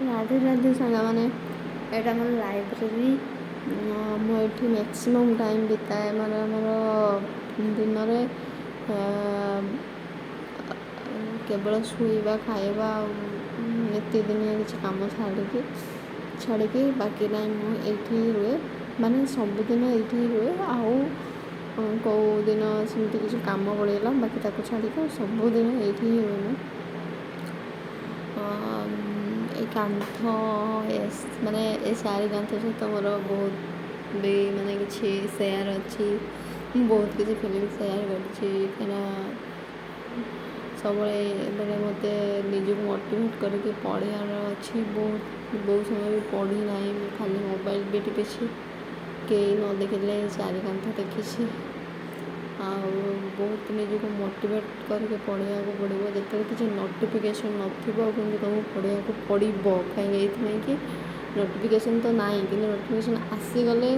ରାଧେ ରାଧେ ସାଙ୍ଗମାନେ, ଏଇଟା ଆମର ଲାଇବ୍ରେରୀ। ମୁଁ ଏଠି ମ୍ୟାକ୍ସିମମ୍ ଟାଇମ୍ ବିତାଏ। ମାନେ ଆମର ଦିନରେ କେବଳ ଶୋଇବା, ଖାଇବା ଆଉ ନିତିଦିନିଆ କିଛି କାମ ଛାଡ଼ିକି ବାକି ଟାଇମ୍ ମୁଁ ଏଇଠି ହିଁ ରୁହେ। ମାନେ ସବୁଦିନ ଏଇଠି ହିଁ ରୁହେ। ଆଉ କେଉଁ ଦିନ ସେମିତି କିଛି କାମ ପଡ଼ିଗଲା, ବାକି ତାକୁ ଛାଡ଼ିକି ଆଉ ସବୁଦିନ ଏଇଠି ହିଁ ରୁହେ ମୁଁ। ଏ କାନ୍ଥ, ମାନେ ଏ ଚାରି କାନ୍ଥ ସହିତ ମୋର ବହୁତ ବି ମାନେ କିଛି ସେୟାର ଅଛି। ମୁଁ ବହୁତ କିଛି ଫିଲିଙ୍ଗ ସେୟାର କରିଛି, କାହିଁକିନା ସବୁବେଳେ ମାନେ ମୋତେ ନିଜକୁ ମୋଟିଭେଟ୍ କରିକି ପଢ଼ିବାର ଅଛି। ବହୁତ ବହୁତ ସମୟ ବି ପଢ଼ି ନାହିଁ, ମୁଁ ଖାଲି ମୋବାଇଲ୍ ବି ଟିପିଛି। କେହି ନ ଦେଖିଲେ ଚାରି କାନ୍ଥ ଦେଖିଛି। ଆଉ ବହୁତ ନିଜକୁ ମୋଟିଭେଟ୍ କରିକି ପଢ଼ିବାକୁ ପଡ଼ିବ ଯେତେବେଳେ କିଛି ନୋଟିଫିକେସନ୍ ନଥିବ, କିନ୍ତୁ ତୁମକୁ ପଢ଼ିବାକୁ ପଡ଼ିବ। କାହିଁକି ଏଇଥିପାଇଁ କି ନୋଟିଫିକେସନ୍ ତ ନାହିଁ, କିନ୍ତୁ ନୋଟିଫିକେସନ୍ ଆସିଗଲେ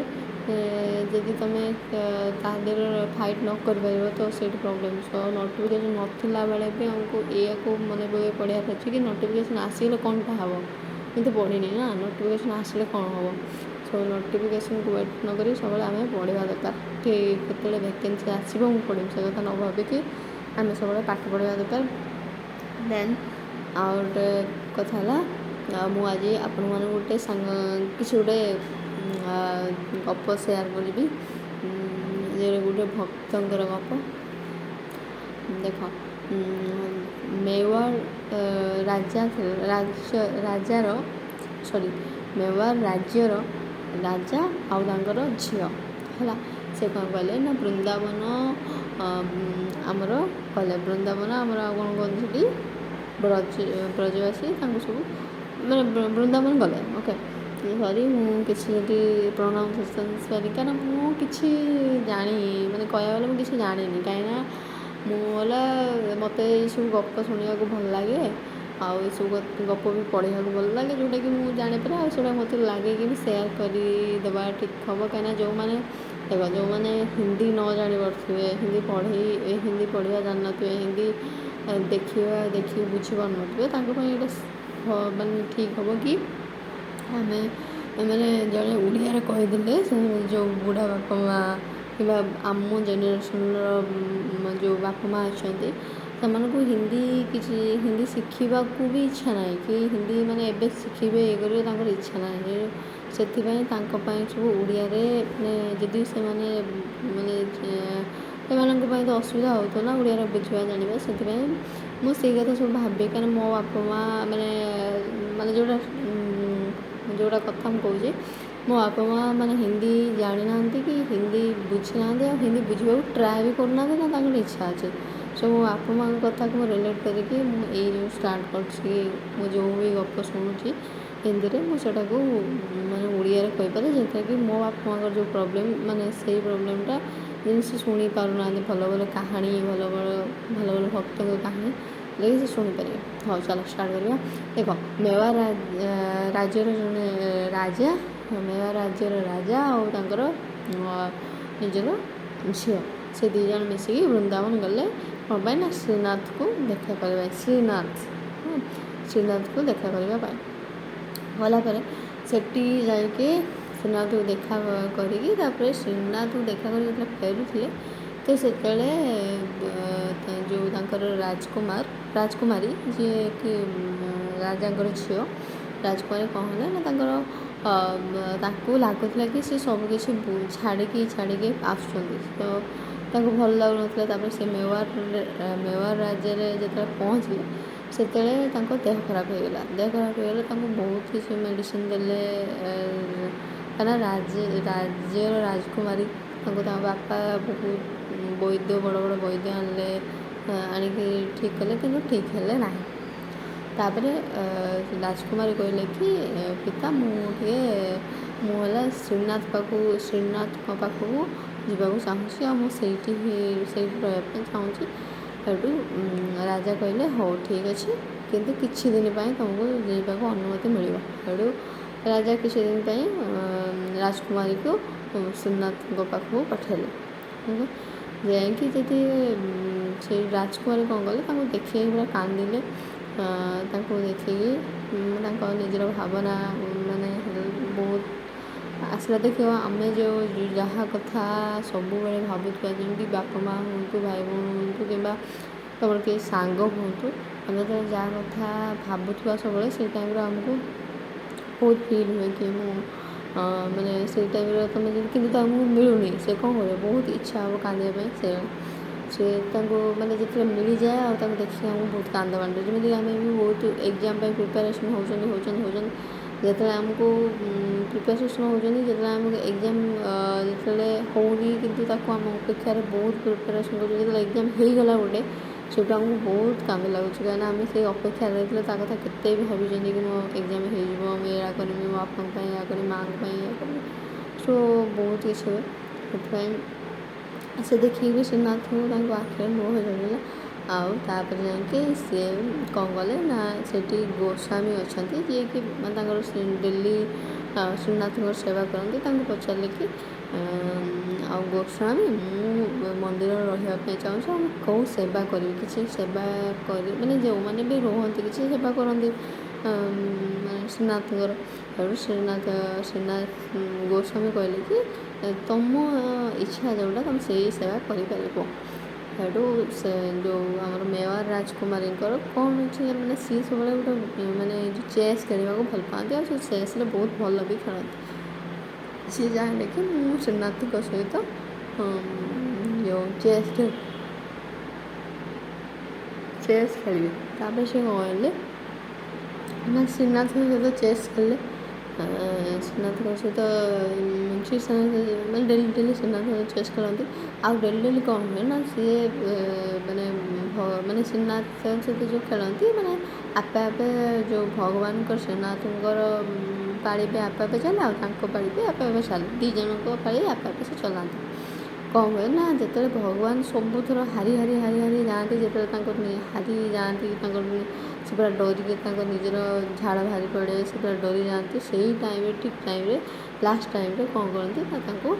ଯଦି ତୁମେ ତା ଦେହରେ ଫାଇଟ୍ ନ କରିପାରିବ ତ ସେଇଠି ପ୍ରୋବ୍ଲେମ୍। ସୋ ନୋଟିଫିକେସନ୍ ନଥିଲା ବେଳେ ବି ଆମକୁ ଏଇଆକୁ ମନେ ପକାଇ ପଢ଼ିବାର ଅଛି କି ନୋଟିଫିକେସନ୍ ଆସିଗଲେ କ'ଣଟା ହେବ, କିନ୍ତୁ ପଢ଼ିନି ନା, ନୋଟିଫିକେସନ୍ ଆସିଲେ କ'ଣ ହେବ। ସୋ ନୋଟିଫିକେସନ୍କୁ ୱେଟ୍ ନ କରି ସବୁବେଳେ ଆମେ ପଢ଼ିବା ଦରକାର କି କେତେବେଳେ ଭେକେନ୍ସି ଆସିବ ମୁଁ ପଢ଼ିବି, ସେ କଥା ନ ଭାବିକି ଆମେ ସବୁବେଳେ ପାଠ ପଢ଼ିବା ଦରକାର। ଦେନ୍ ଆଉ ଗୋଟେ କଥା ହେଲା, ମୁଁ ଆଜି ଆପଣମାନଙ୍କୁ ଗୋଟେ ସାଙ୍ଗ କିଛି ଗୋଟେ ଗପ ସେୟାର କରିବି, ଯେ ଗୋଟେ ଭକ୍ତଙ୍କର ଗପ। ଦେଖ, ମେୱାର ରାଜା ରାଜାର, ସରି, ମେୱାର ରାଜ୍ୟର ରାଜା ଆଉ ତାଙ୍କର ଝିଅ ହେଲା। ସେ କ'ଣ କଲେ ନା ବୃନ୍ଦାବନ ଆମର ଗଲେ। ବୃନ୍ଦାବନ ଆମର ଆଉ କ'ଣ କୁହନ୍ତି ସେଠି ବ୍ରଜ, ବ୍ରଜବାସୀ ତାଙ୍କୁ ସବୁ ମାନେ ବୃନ୍ଦାବନ ଗଲେ। ଓକେ, ସରି, ମୁଁ କିଛି ଯଦି ପ୍ରୋନାଉନ୍ସିଏସନ୍ ସରି, କାହିଁକିନା ମୁଁ କିଛି ଜାଣି, ମାନେ କହିବାକୁ ଗଲେ ମୁଁ କିଛି ଜାଣିନି। କାହିଁକିନା ମୁଁ ହେଲା ମୋତେ ଏଇସବୁ ଗପ ଶୁଣିବାକୁ ଭଲ ଲାଗେ ଆଉ ଏସବୁ ଗପ ବି ପଢ଼ିବାକୁ ଭଲ ଲାଗେ, ଯେଉଁଟାକି ମୁଁ ଜାଣିପାରେ। ଆଉ ସେଇଟା ମୋତେ ଲାଗେ କି ବି ସେୟାର କରିଦେବା ଠିକ୍ ହେବ। କାହିଁକିନା ଯେଉଁମାନେ ଦେଖ, ଯେଉଁମାନେ ହିନ୍ଦୀ ନ ଜାଣିପାରୁଥିବେ, ହିନ୍ଦୀ ପଢ଼ି ହିନ୍ଦୀ ପଢ଼ିବା ଜାଣିନଥିବେ, ହିନ୍ଦୀ ଦେଖିବା ଦେଖିକି ବୁଝିପାରୁନଥିବେ, ତାଙ୍କ ପାଇଁ ଏଇଟା ମାନେ ଠିକ୍ ହେବ କି ଆମେ ମାନେ ଜଣେ ଓଡ଼ିଆରେ କହିଦେଲେ ସେ ଯେଉଁ ବୁଢ଼ା ବାପା ମା' କିମ୍ବା ଆମ ଜେନେରେସନ୍ର ଯେଉଁ ବାପା ମା' ଅଛନ୍ତି, ସେମାନଙ୍କୁ ହିନ୍ଦୀ କିଛି ହିନ୍ଦୀ ଶିଖିବାକୁ ବି ଇଚ୍ଛା ନାହିଁ କି ହିନ୍ଦୀ ମାନେ ଏବେ ଶିଖିବେ ଇଏ କରିବେ ତାଙ୍କର ଇଚ୍ଛା ନାହିଁ। ସେଥିପାଇଁ ତାଙ୍କ ପାଇଁ ସବୁ ଓଡ଼ିଆରେ, ମାନେ ଯଦି ସେମାନେ ମାନେ ସେମାନଙ୍କ ପାଇଁ ତ ଅସୁବିଧା ହେଉଥିବ ନା ଓଡ଼ିଆରେ ବୁଝିବା ଜାଣିବା। ସେଥିପାଇଁ ମୁଁ ସେଇ କଥା ସବୁ ଭାବେ, କାରଣ ମୋ ବାପା ମା' ମାନେ ମାନେ ଯେଉଁଟା କଥା ମୁଁ କହୁଛି, ମୋ ବାପା ମା' ମାନେ ହିନ୍ଦୀ ଜାଣିନାହାନ୍ତି କି ହିନ୍ଦୀ ବୁଝିନାହାନ୍ତି, ଆଉ ହିନ୍ଦୀ ବୁଝିବାକୁ ଟ୍ରାଏ ବି କରୁନାହାନ୍ତି ନା ତାଙ୍କର ଇଚ୍ଛା ଅଛି। ସୋ ମୋ ବାପା ମାଆଙ୍କ କଥାକୁ ମୁଁ ରିଲେଟ୍ କରିକି ମୁଁ ଏଇ ଯେଉଁ ଷ୍ଟାର୍ଟ କରିଛି, ମୁଁ ଯେଉଁ ବି ଗପ ଶୁଣୁଛି ହିନ୍ଦୀରେ ମୁଁ ସେଇଟାକୁ ମାନେ ଓଡ଼ିଆରେ କହିପାରେ, ଯେଉଁଥିରେ କି ମୋ ବାପା ମାଆଙ୍କର ଯେଉଁ ପ୍ରୋବ୍ଲେମ୍, ମାନେ ସେଇ ପ୍ରୋବ୍ଲେମ୍ଟା ଯେମିତି ସେ ଶୁଣି ପାରୁନାହାନ୍ତି ଭଲ ଭଲ କାହାଣୀ, ଭଲ ଭଲ ଭଲ ଭଲ ଭକ୍ତଙ୍କ କାହାଣୀ ଯେଉଁଟାକି ସେ ଶୁଣିପାରିବେ। ହଉ, ଚାଲ ଷ୍ଟାର୍ଟ କରିବା। ଦେଖ, ମେୱା ରାଜ୍ୟର ଜଣେ ରାଜା, ମେୱା ରାଜ୍ୟର ରାଜା ଆଉ ତାଙ୍କର ନିଜର ଝିଅ, ସେ ଦୁଇ ଜଣ ମିଶିକି ବୃନ୍ଦାବନ ଗଲେ। କ'ଣ ପାଇଁ ନା ଶ୍ରୀନାଥକୁ ଦେଖା କରିବା ପାଇଁ। ଶ୍ରୀନାଥ, ହଁ, ଶ୍ରୀନାଥକୁ ଦେଖା କରିବା ପାଇଁ ଗଲା ପରେ ସେଠି ଯାଇକି ଶ୍ରୀନାଥକୁ ଦେଖା କରିକି, ତାପରେ ଶ୍ରୀନାଥକୁ ଦେଖା କରି ଯେତେବେଳେ ଫେରୁଥିଲେ ତ ସେତେବେଳେ ଯେଉଁ ତାଙ୍କର ରାଜକୁମାର ରାଜକୁମାରୀ, ଯିଏକି ରାଜାଙ୍କର ଝିଅ ରାଜକୁମାରୀ, କ'ଣ ହେଲା ନା ତାଙ୍କର ତାଙ୍କୁ ଲାଗୁଥିଲା କି ସେ ସବୁକିଛି ଛାଡ଼ିକି ଛାଡ଼ିକି ଆସୁଛନ୍ତି, ତ ତାଙ୍କୁ ଭଲ ଲାଗୁନଥିଲା। ତାପରେ ସେ ମେୱାର ରାଜ୍ୟରେ ଯେତେବେଳେ ପହଞ୍ଚିଲେ ସେତେବେଳେ ତାଙ୍କ ଦେହ ଖରାପ ହେଇଗଲା। ଦେହ ଖରାପ ହେଇଗଲା, ତାଙ୍କୁ ବହୁତ କିଛି ମେଡ଼ିସିନ୍ ଦେଲେ। କାହିଁକିନା ରାଜ୍ୟର ରାଜକୁମାରୀ, ତାଙ୍କୁ ତାଙ୍କ ବାପା ବହୁତ ବୈଦ୍ୟ, ବଡ଼ ବଡ଼ ବୈଦ୍ୟ ଆଣିଲେ, ଆଣିକି ଠିକ୍ କଲେ, କିନ୍ତୁ ଠିକ୍ ହେଲେ ନାହିଁ। ତାପରେ ରାଜକୁମାରୀ କହିଲେ କି ପିତା, ମୁଁ ଟିକେ ମୁଁ ହେଲା ଶ୍ରୀନାଥ ପାଖକୁ, ଶ୍ରୀନାଥଙ୍କ ପାଖକୁ ଯିବାକୁ ଚାହୁଁଛି ଆଉ ମୁଁ ସେଇଠି ହିଁ ସେଇଠି ରହିବା ପାଇଁ ଚାହୁଁଛି। ସେଇଠୁ ରାଜା କହିଲେ, ହଉ ଠିକ୍ ଅଛି, କିନ୍ତୁ କିଛି ଦିନ ପାଇଁ ତୁମକୁ ଯିବାକୁ ଅନୁମତି ମିଳିବ। ସେଇଠୁ ରାଜା କିଛି ଦିନ ପାଇଁ ରାଜକୁମାରୀକୁ ଶ୍ରୀନାଥଙ୍କ ପାଖକୁ ପଠାଇଲେ। ଯାଇକି ଯଦି ସେ ରାଜକୁମାରୀ କ'ଣ କଲେ, ତାଙ୍କୁ ଦେଖିକି ପୁରା କାନ୍ଦିଲେ। ତାଙ୍କୁ ଦେଖିକି ତାଙ୍କ ନିଜର ଭାବନା ମାନେ ବହୁତ ଆସିଲା। ଦେଖିବ, ଆମେ ଯେଉଁ ଯାହା କଥା ସବୁବେଳେ ଭାବୁଥିବା, ଯେମିତି ବାପା ମା ହୁଅନ୍ତୁ, ଭାଇ ଭଉଣୀ ହୁଅନ୍ତୁ କିମ୍ବା ତୁମର କେହି ସାଙ୍ଗ ହୁଅନ୍ତୁ, ଆମେ ଯେତେବେଳେ ଯାହା କଥା ଭାବୁଥିବା ସବୁବେଳେ, ସେଇ ଟାଇମ୍ରେ ଆମକୁ ବହୁତ ଫିଲ୍ ହୁଏ କି ମୁଁ ମାନେ ସେଇ ଟାଇମ୍ରେ ତୁମେ ଯଦି କିନ୍ତୁ ତାଙ୍କୁ ମିଳୁନି, ସେ କ'ଣ କରିବ? ବହୁତ ଇଚ୍ଛା ହେବ କାନ୍ଦିବା ପାଇଁ। ସେ ତାଙ୍କୁ ମାନେ ଯେତେବେଳେ ମିଳିଯାଏ ଆଉ ତାଙ୍କୁ ଦେଖିକି ଆମକୁ ବହୁତ କାନ୍ଦ ମାଡ଼େ। ଯେମିତି ଆମେ ବି ବହୁତ ଏକ୍ଜାମ୍ ପାଇଁ ପ୍ରିପାରେସନ୍ ହେଉଛନ୍ତି ହେଉଛନ୍ତି ହେଉଛନ୍ତି, ଯେତେବେଳେ ଆମକୁ ପ୍ରିପାରେସନ୍ ହେଉଛନ୍ତି, ଯେତେବେଳେ ଆମକୁ ଏକ୍ଜାମ୍ ଯେତେବେଳେ ହେଉନି, କିନ୍ତୁ ତାକୁ ଆମ ଅପେକ୍ଷାରେ ବହୁତ ପ୍ରିପାରେସନ୍ କରୁଛନ୍ତି, ଯେତେବେଳେ ଏକ୍ଜାମ୍ ହେଇଗଲା ଗୋଟେ, ସେଇଠୁ ଆମକୁ ବହୁତ କାନ୍ଦ ଲାଗୁଛି। କାହିଁକିନା ଆମେ ସେଇ ଅପେକ୍ଷାରେ ରହିଥିଲେ, ତା କଥା କେତେ ବି ଭାବିଛନ୍ତି କି ମୋ ଏକ୍ଜାମ୍ ହେଇଯିବ, ମୁଁ ଏଇଆ କରିବି, ମୋ ବାପାଙ୍କ ପାଇଁ ଏଇଆ କରିବି, ମାଆଙ୍କ ପାଇଁ ଏଇଆ କରିବି। ସୋ ବହୁତ କିଛି ହୁଏ। ସେଥିପାଇଁ ସେ ଦେଖିକି ବି ଶ୍ରୀନାଥଙ୍କୁ ତାଙ୍କ ଆଖିରେ ଲୁହ ଜମିଲା। ଆଉ ତାପରେ ଯାଇକି ସିଏ କ'ଣ କଲେ ନା, ସେଠି ଗୋସ୍ୱାମୀ ଅଛନ୍ତି, ଯିଏକି ମାନେ ତାଙ୍କର ଡେଲି ଶ୍ରୀନାଥଙ୍କର ସେବା କରନ୍ତି। ତାଙ୍କୁ ପଚାରିଲେ କି ଆଉ ଗୋସ୍ୱାମୀ, ମୁଁ ମନ୍ଦିରରେ ରହିବା ପାଇଁ ଚାହୁଁଛି ଆଉ ମୁଁ କେଉଁ ସେବା କରିବି? କିଛି ସେବା କରି ମାନେ ଯେଉଁମାନେ ବି ରୁହନ୍ତି, କିଛି ସେବା କରନ୍ତି ମାନେ ଶ୍ରୀନାଥଙ୍କର। ତେଣୁ ଶ୍ରୀନାଥ ଗୋସ୍ୱାମୀ କହିଲେ କି ତୁମ ଇଚ୍ଛା ଯେଉଁଟା, ତୁମେ ସେଇ ସେବା କରିପାରିବ। ସେଇଠୁ ସେ ଯେଉଁ ଆମର ମେୱାର ରାଜକୁମାରୀଙ୍କର କ'ଣ ଅଛି, ମାନେ ସିଏ ସବୁବେଳେ ଗୋଟେ ମାନେ ଯେଉଁ ଚେସ୍ ଖେଳିବାକୁ ଭଲ ପାଆନ୍ତି ଆଉ ସେ ଚେସ୍ରେ ବହୁତ ଭଲ ବି ଖେଳନ୍ତି। ସିଏ ଚାହିଁଲେ କି ମୁଁ ଶ୍ରୀନାଥଙ୍କ ସହିତ ଯେଉଁ ଚେସ୍ ଖେଳିବି। ତାପରେ ସେ କ'ଣ କଲେ ନା, ଶ୍ରୀନାଥଙ୍କ ସହିତ ଚେସ୍ ଖେଳିଲେ। ଶ୍ରୀନାଥଙ୍କ ସହିତ ମାନେ ଡେଲି ଡେଲି ଶ୍ରୀନାଥଙ୍କ ଚେସ୍ ଖେଳନ୍ତି। ଆଉ ଡେଲି ଡେଲି କ'ଣ ହୁଏ ନା, ସିଏ ମାନେ ମାନେ ଶ୍ରୀନାଥ ସହିତ ଯେଉଁ ଖେଳନ୍ତି, ମାନେ ଆପେ ଆପେ ଯେଉଁ ଭଗବାନଙ୍କର ଶ୍ରୀନାଥଙ୍କର ପାଳି ବି ଆପେ ଆପେ ଚାଲେ ଆଉ ତାଙ୍କ ପାଳି ବି ଆପେ ଆପେ ଚାଲେ। ଦୁଇ ଜଣଙ୍କ ପାଳି ଆପେ ଆପେ ସେ ଚଲାନ୍ତି। କ'ଣ ହୁଏ ନା, ଯେତେବେଳେ ଭଗବାନ ସବୁଥର ହାରି ହାରି ହାରି ହାରି ଯାଆନ୍ତି, ଯେତେବେଳେ ତାଙ୍କର ହାରି ଯାଆନ୍ତି, ତାଙ୍କର ସେ ପୁରା ଡରିକି ତାଙ୍କ ନିଜର ଝାଳ ବାହାରି ପଡ଼େ, ସେ ପୁରା ଡରି ଯାଆନ୍ତି, ସେଇ ଟାଇମ୍ରେ, ଠିକ୍ ଟାଇମ୍ରେ, ଲାଷ୍ଟ ଟାଇମ୍ରେ କ'ଣ କରନ୍ତି ନା, ତାଙ୍କୁ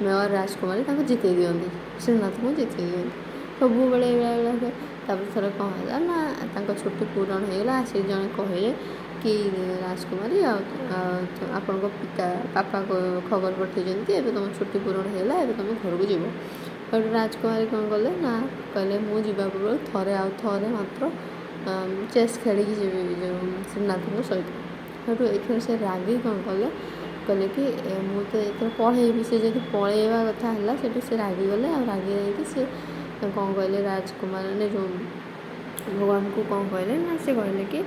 ମେୱାର ରାଜକୁମାରୀ ତାଙ୍କୁ ଜିତେଇ ଦିଅନ୍ତି, ଶ୍ରୀନାଥଙ୍କୁ ଜିତେଇ ଦିଅନ୍ତି। ସବୁବେଳେ ଏଇଭଳିଆ ହୁଏ। ତାପରେ ଥରେ କ'ଣ ହେଲା ନା, ତାଙ୍କ ଛୁଟି ପୂରଣ ହେଇଗଲା। ଆସିକି ଜଣେ କହିଲେ କି ରାଜକୁମାରୀ, ଆଉ ଆପଣଙ୍କ ପିତା ବାପା ଖବର ପଠେଇଛନ୍ତି, ଏବେ ତୁମ ଛୁଟି ପୂରଣ ହେଇଗଲା, ଏବେ ତୁମେ ଘରକୁ ଯିବ। ସେଠୁ ରାଜକୁମାରୀ କ'ଣ କଲେ ନା, କହିଲେ ମୁଁ ଯିବା ପୂର୍ବରୁ ଥରେ ଆଉ ଥରେ ମାତ୍ର ଚେସ୍ ଖେଳିକି ଯିବି ଯେଉଁ ଶ୍ରୀନାଥଙ୍କ ସହିତ। ସେଠୁ ଏଥର ସେ ରାଗି କ'ଣ କଲେ, କହିଲେ କି ମୁଁ ତ ଏଥର ପଳେଇବି। ସେ ଯଦି ପଳେଇବା କଥା ହେଲା, ସେଠୁ ସେ ରାଗିଗଲେ। ଆଉ ରାଗି ଯାଇକି ସେ କ'ଣ କହିଲେ, ରାଜକୁମାର ଯେଉଁ ଭଗବାନଙ୍କୁ କ'ଣ କହିଲେ ନା, ସେ କହିଲେ କି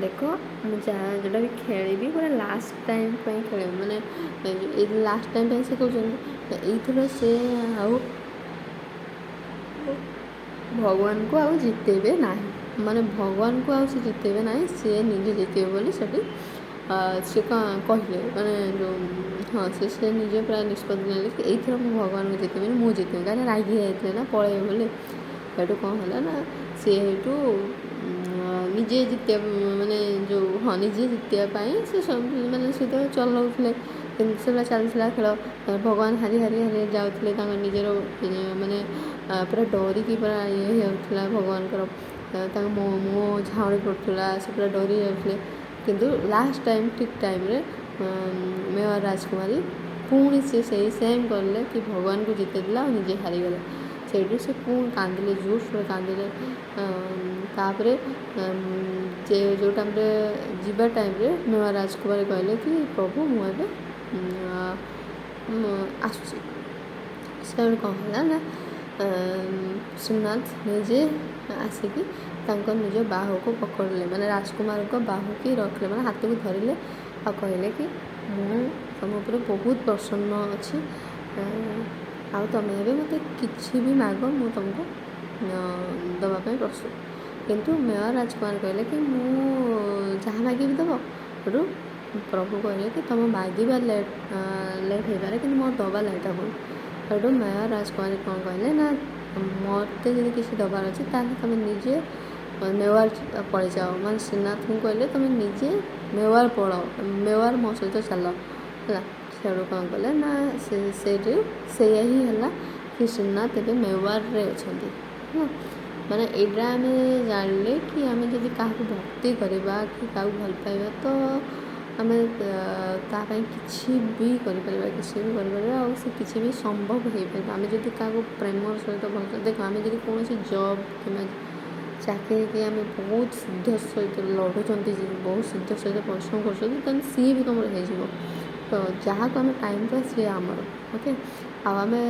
ଦେଖ, ମୁଁ ଯାହା ଯେଉଁଟା ବି ଖେଳିବି, ପୁରା ଲାଷ୍ଟ ଟାଇମ୍ ପାଇଁ ଖେଳିବି। ମାନେ ଏଇ ଲାଷ୍ଟ ଟାଇମ୍ ପାଇଁ ସେ କହୁଛନ୍ତି, ଏଇଥର ସେ ଆଉ ଭଗବାନଙ୍କୁ ଆଉ ଜିତେଇବେ ନାହିଁ। ମାନେ ଭଗବାନଙ୍କୁ ଆଉ ସେ ଜିତେଇବେ ନାହିଁ, ସିଏ ନିଜେ ଜିତିବେ ବୋଲି ସେଠି ସେ କ'ଣ କହିଲେ। ମାନେ ଯେଉଁ ହଁ, ସେ ନିଜେ ପୁରା ନିଷ୍ପତ୍ତି ନେଲେ କି ଏଇଥର ମୁଁ ଭଗବାନଙ୍କୁ ଜିତେଇବିନି, ମୁଁ ଜିତିବି। କାହିଁକିନା ରାଗି ଯାଇଥିଲେ ନା ପଳେଇବେ ବୋଲି। ସେଇଠୁ କ'ଣ ହେଲା ନା, ସିଏ ସେଇଠୁ ନିଜେ ଜିତିବା ମାନେ ଯେଉଁ ହଁ ନିଜେ ଜିତିବା ପାଇଁ ସେ ମାନେ ସେ ତ ଚଲାଉଥିଲେ, କିନ୍ତୁ ସେଭଳିଆ ଚାଲିଥିଲା ଖେଳ। ଭଗବାନ ହାରି ହାରି ହାରି ଯାଉଥିଲେ, ତାଙ୍କ ନିଜର ମାନେ ପୁରା ଡରିକି ପୁରା ଇଏ ହେଇଯାଉଥିଲା ଭଗବାନଙ୍କର, ତାଙ୍କ ମୁହଁ ଝାଉଁଳି ପଡ଼ୁଥିଲା, ସେ ପୁରା ଡରି ଯାଉଥିଲେ। କିନ୍ତୁ ଲାଷ୍ଟ ଟାଇମ୍, ଠିକ୍ ଟାଇମ୍ରେ ମେୱାର ରାଜକୁମାରୀ ପୁଣି ସେ ସେଇ ସେମ୍ କଲେ କି ଭଗବାନଙ୍କୁ ଜିତେଇଦେଲା ଆଉ ନିଜେ ହାରିଗଲେ। ସେଇଠୁ ସେ ପୁଣି କାନ୍ଦିଲେ, ଜୋରସୋରରେ କାନ୍ଦିଲେ। ତାପରେ ଯେ ଯେଉଁ ଟାଇମ୍ରେ ଯିବା ଟାଇମ୍ରେ ମେୱାର ରାଜକୁମାରୀ କହିଲେ କି ପ୍ରଭୁ, ମୁଁ ଏବେ ଆସୁଛି। ସେତେବେଳେ କ'ଣ ହେଲା ନା, ଶ୍ରୀନାଥ ନିଜେ ଆସିକି ତାଙ୍କ ନିଜ ବାହୁକୁ ପକଡ଼ିଲେ, ମାନେ ରାଜକୁମାରଙ୍କ ବାହୁକି ରଖିଲେ, ମାନେ ହାତକୁ ଧରିଲେ ଆଉ କହିଲେ କି ମୁଁ ତୁମ ଉପରେ ବହୁତ ପ୍ରସନ୍ନ ଅଛି ଆଉ ତୁମେ ଏବେ ମୋତେ କିଛି ବି ମାଗ, ମୁଁ ତୁମକୁ ଦେବା ପାଇଁ ପ୍ରସ୍ତୁତ। କିନ୍ତୁ ମେୱାର ରାଜକୁମାର କହିଲେ କି ମୁଁ ଯାହା ମାଗିବି ଦେବ? ସେଠୁ ପ୍ରଭୁ କହିଲେ କି ତୁମ ମାଗିବା ଲେଟ୍ ହେଇପାରେ, କିନ୍ତୁ ମୋର ଦେବା ଲେଟ୍ ହେବନି। ସେଠୁ ମେୱାର ରାଜକୁମାରୀ କ'ଣ କହିଲେ ନା, ମୋତେ ଯଦି କିଛି ଦେବାର ଅଛି, ତାହେଲେ ତୁମେ ନିଜେ ମେୱାର ପଳେଇଯାଅ। ମାନେ ଶ୍ରୀନାଥଙ୍କୁ କହିଲେ ତୁମେ ନିଜେ ମେୱାର ପଳାଅ, ମେୱାର ମୋ ସହିତ ଚାଲ। ହେଲା, ସେଠୁ କ'ଣ କଲେ ନା, ସେ ସେଇଠୁ ସେଇଆ ହିଁ ହେଲା କି ଶ୍ରୀନାଥ ଏବେ ମେୱାରରେ ଅଛନ୍ତି। ହେଲା, ମାନେ ଏଇଟା ଆମେ ଜାଣିଲେ କି ଆମେ ଯଦି କାହାକୁ ଭକ୍ତି କରିବା କି କାହାକୁ ଭଲ ପାଇବା, ତ ଆମେ ତା ପାଇଁ କିଛି ବି କରିପାରିବା, କିଛି ବି କରିପାରିବା, ଆଉ ସେ କିଛି ବି ସମ୍ଭବ ହେଇପାରିବ। ଆମେ ଯଦି କାହାକୁ ପ୍ରେମର ସହିତ ଭଲ, ଦେଖ, ଆମେ ଯଦି କୌଣସି ଜବ୍ କିମ୍ବା ଚାକିରିକି ଆମେ ବହୁତ ସିଦ୍ଧ ସହିତ ଲଢ଼ୁଛନ୍ତି, ବହୁତ ସିଦ୍ଧ ସହିତ ପରିଶ୍ରମ କରୁଛନ୍ତି, ତାହେଲେ ସିଏ ବି ତୁମର ହେଇଯିବ। ତ ଯାହାକୁ ଆମେ ଟାଇମ୍ ଦେବା, ସିଏ ଆମର। ଓକେ, ଆଉ ଆମେ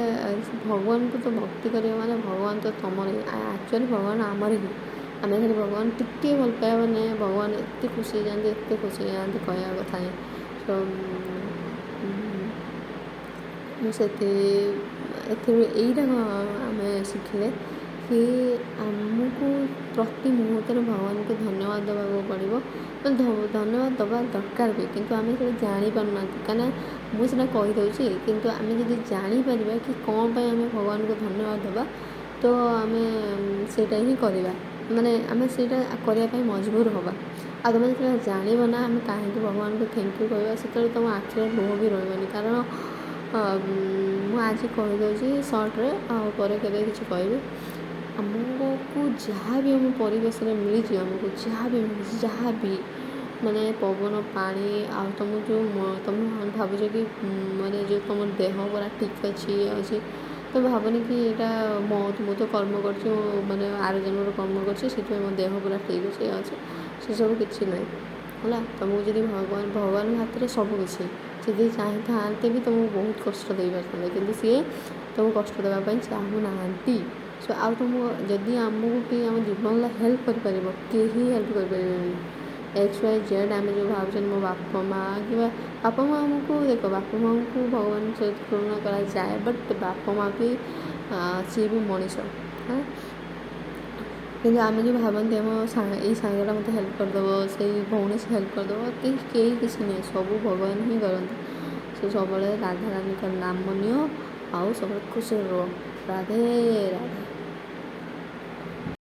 ଭଗବାନଙ୍କୁ ତ ଭକ୍ତି କରିବା, ମାନେ ଭଗବାନ ତ ତୁମର ହିଁ, ଆକ୍ଚୁଆଲି ଭଗବାନ ଆମର ହିଁ। ଆମେ ଖାଲି ଭଗବାନ ଟିକେ ଭଲ ପାଇବା, ମାନେ ଭଗବାନ ଏତେ ଖୁସି ହେଇଯାଆନ୍ତି, ଏତେ ଖୁସି ହେଇଯାଆନ୍ତି, କହିବା କଥା ହିଁ। ତ ମୁଁ ଏଥିରୁ ଏଇଟା ଆମେ ଶିଖିଲେ କି ଆମକୁ ପ୍ରତି ମୁହୂର୍ତ୍ତରେ ଭଗବାନଙ୍କୁ ଧନ୍ୟବାଦ ଦେବାକୁ ପଡ଼ିବ। ଧନ୍ୟବାଦ ଦେବା ଦରକାର ବି, କିନ୍ତୁ ଆମେ ସେଇଟା ଜାଣିପାରୁନାହାନ୍ତି। କାହିଁକିନା ମୁଁ ସିନା କହିଦେଉଛି, କିନ୍ତୁ ଆମେ ଯଦି ଜାଣିପାରିବା କି କ'ଣ ପାଇଁ ଆମେ ଭଗବାନଙ୍କୁ ଧନ୍ୟବାଦ ଦେବା, ତ ଆମେ ସେଇଟା ହିଁ କରିବା, ମାନେ ଆମେ ସେଇଟା କରିବା ପାଇଁ ମଜବୁର ହେବା। ଆଉ ତୁମେ ଯେତେବେଳେ ଜାଣିବ ନା ଆମେ କାହିଁକି ଭଗବାନଙ୍କୁ thank you କହିବା, ସେତେବେଳେ ତୁମ ଆଖିରେ ଲୁହ ବି ରହିବନି। କାରଣ ମୁଁ ଆଜି କହିଦେଉଛି ସର୍ଟରେ, ଆଉ ପରେ କେବେ କିଛି କହିବି। ଆମକୁ ଯାହା ବି ଆମ ପରିବେଶରେ ମିଳିଛି, ଆମକୁ ଯାହା ବି ମିଳିଛି, ଯାହା ବି ମାନେ ପବନ, ପାଣି, ଆଉ ତୁମ ଯେଉଁ ତୁମେ ଭାବୁଛ କି ମାନେ ଯେଉଁ ତୁମ ଦେହ ପୁରା ଠିକ୍ ଅଛି, ଇଏ ଅଛି, ତ ଭାବନି କି ଏଇଟା ମୁଁ ତ କର୍ମ କରିଛି, ମାନେ ଆର ଜନ୍ମର କର୍ମ କରିଛି, ସେଥିପାଇଁ ମୋ ଦେହ ପୁରା ଠିକ୍ ଅଛି, ଇଏ ଅଛି, ସେସବୁ କିଛି ନାହିଁ। ହେଲା, ତୁମକୁ ଯଦି ଭଗବାନ, ଭଗବାନଙ୍କ ହାତରେ ସବୁ କିଛି, ଯଦି ଚାହିଁଥାନ୍ତେ ବି ତୁମକୁ ବହୁତ କଷ୍ଟ ଦେଇପାରିଥାନ୍ତେ, କିନ୍ତୁ ସିଏ ତୁମକୁ କଷ୍ଟ ଦେବା ପାଇଁ ଚାହୁଁନାହାନ୍ତି। ସୋ ଆଉ ତୁମ ଯଦି ଆମକୁ କେହି ଆମ ଜୀବନରେ ହେଲ୍ପ କରିପାରିବ, କେହି ହେଲ୍ପ କରିପାରିବେନି। ଏକ୍ସ, ୱାଇ, ଜେଡ଼୍, ଆମେ ଯେଉଁ ଭାବୁଛନ୍ତି ମୋ ବାପା ମା' କିମ୍ବା ବାପା ମା' ଆମକୁ, ଦେଖ, ବାପା ମା'ଙ୍କୁ ଭଗବାନଙ୍କ ସହିତ ତୁଳନା କରାଯାଏ, ବଟ୍ ବାପା ମା' ବି ସିଏ ବି ମଣିଷ। ହଁ, କିନ୍ତୁ ଆମେ ଯେଉଁ ଭାବନ୍ତି ଆମ ଏଇ ସାଙ୍ଗଟା ମୋତେ ହେଲ୍ପ କରିଦେବ, ସେଇ ଭଉଣୀ ସେ ହେଲ୍ପ କରିଦେବ, କେହି କେହି କିଛି ନୁହେଁ, ସବୁ ଭଗବାନ ହିଁ କରନ୍ତି। ସେ ସବୁବେଳେ ରାଧାରାଣୀଙ୍କ ନାମ ନିଅ ଆଉ ସବୁବେଳେ ଖୁସିରେ ରୁହ। ରାଧେ ରାଧେ।